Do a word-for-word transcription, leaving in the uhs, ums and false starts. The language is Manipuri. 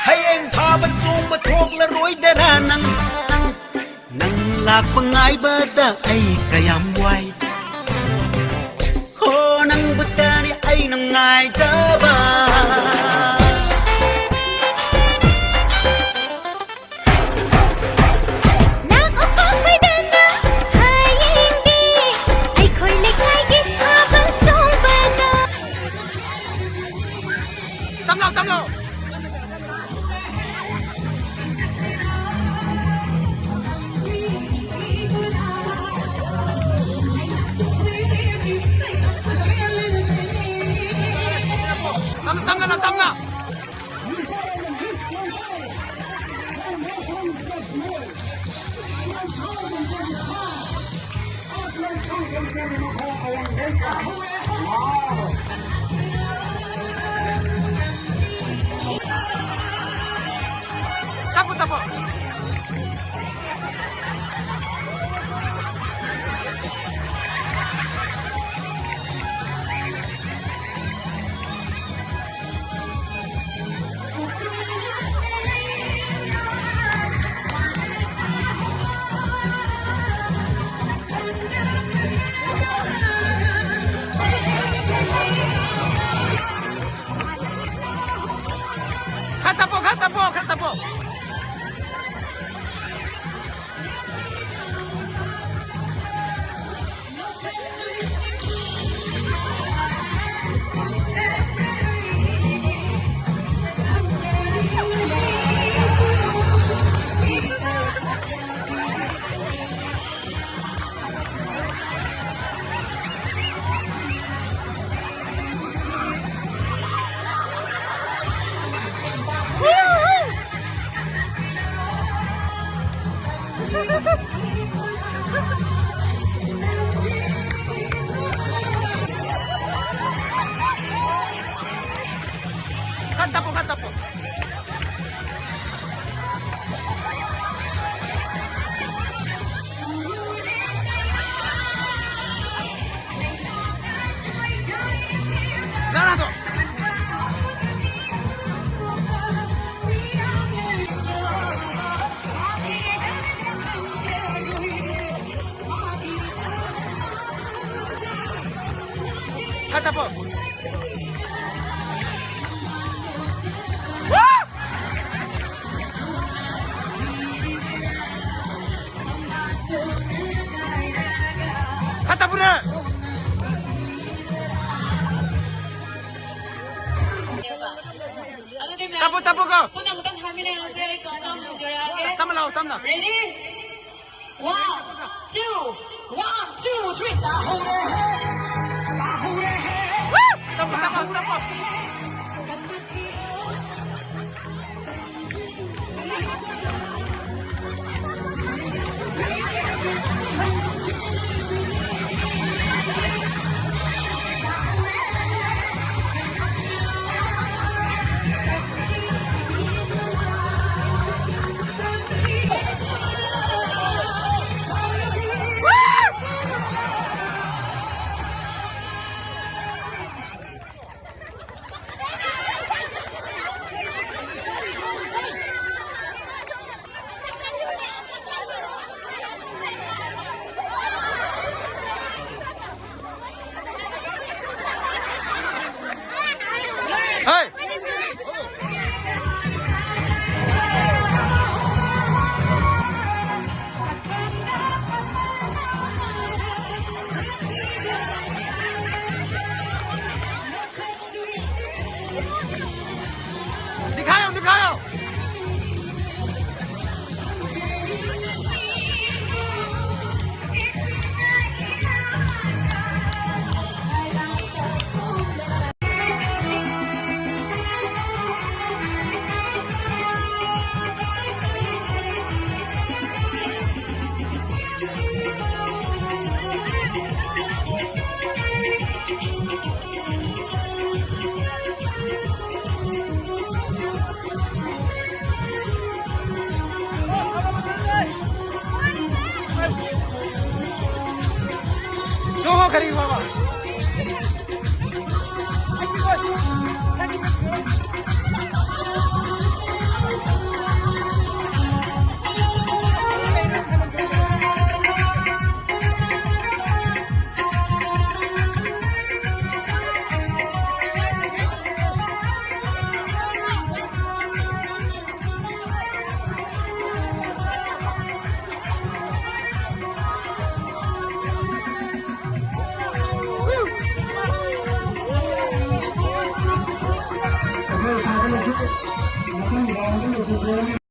ꯍꯌꯦꯡ ꯐꯥꯕ ꯆꯣꯡꯕ ꯊꯣꯛꯂꯔꯣꯏꯗꯔꯥ ꯅꯪ? ꯅꯪ ꯂꯥꯛꯄ ꯉꯥꯏꯕꯗ ꯑꯩ ꯀꯌꯥꯝ ꯋꯥꯏ꯫ ꯍꯣ, ꯅꯪꯕꯨꯇꯅꯤ ꯑꯩꯅ ꯉꯥꯏꯖꯕ꯫ ꯂꯥꯛꯑꯣꯀꯣ ꯁꯣꯏꯗꯅ ꯍꯌꯦꯡꯗꯤ ꯑꯩꯈꯣꯏ ꯂꯩꯀꯥꯏꯒꯤ ꯊꯥꯕꯜ ꯆꯣꯡꯕꯗ꯫ ꯇꯝꯂꯣ, ꯇꯝꯂꯣ꯫ ꯇꯝꯅ, ꯇꯝꯅ, ꯇꯝꯅ꯫ ꯇꯞꯄꯨ, ꯇꯞꯄꯨ꯫ ꯈꯔ ꯇꯞꯄꯣ, ꯈꯔ ꯇꯞꯄꯣ, ꯈꯔ ꯇꯞꯄꯣ꯫ ꯈꯔ ꯇꯞꯄꯣ꯫ ꯈꯔ ꯇꯞꯄꯨꯅꯦ꯫ ꯑꯗꯨꯗꯤ ꯃꯌꯥꯝ ꯇꯞꯄꯣ, ꯇꯞꯄꯣ, ꯀꯣ꯫ ꯄꯨꯟꯅ ꯑꯃꯨꯛꯇꯪ ꯊꯥꯃꯤꯟꯅꯔꯁꯦ꯫ ꯑꯩ countdown ꯍꯧꯖꯔꯛꯑꯒꯦ꯫ ꯇꯞꯅ ꯂꯥꯛꯑꯣ, ꯇꯞꯅ꯫ Ready? One, two, one, two, three. ꯇꯥꯍꯧꯔꯦꯍꯦ! ꯇꯥꯍꯧꯔꯦꯍꯦ! ꯇꯞꯄꯣ, ꯇꯞꯄꯣ, ꯇꯞꯄꯣ꯫ ꯃꯊꯪ ꯔꯥꯎꯟꯗ ꯂꯣꯏꯁꯤꯟꯖꯔꯅꯤ꯫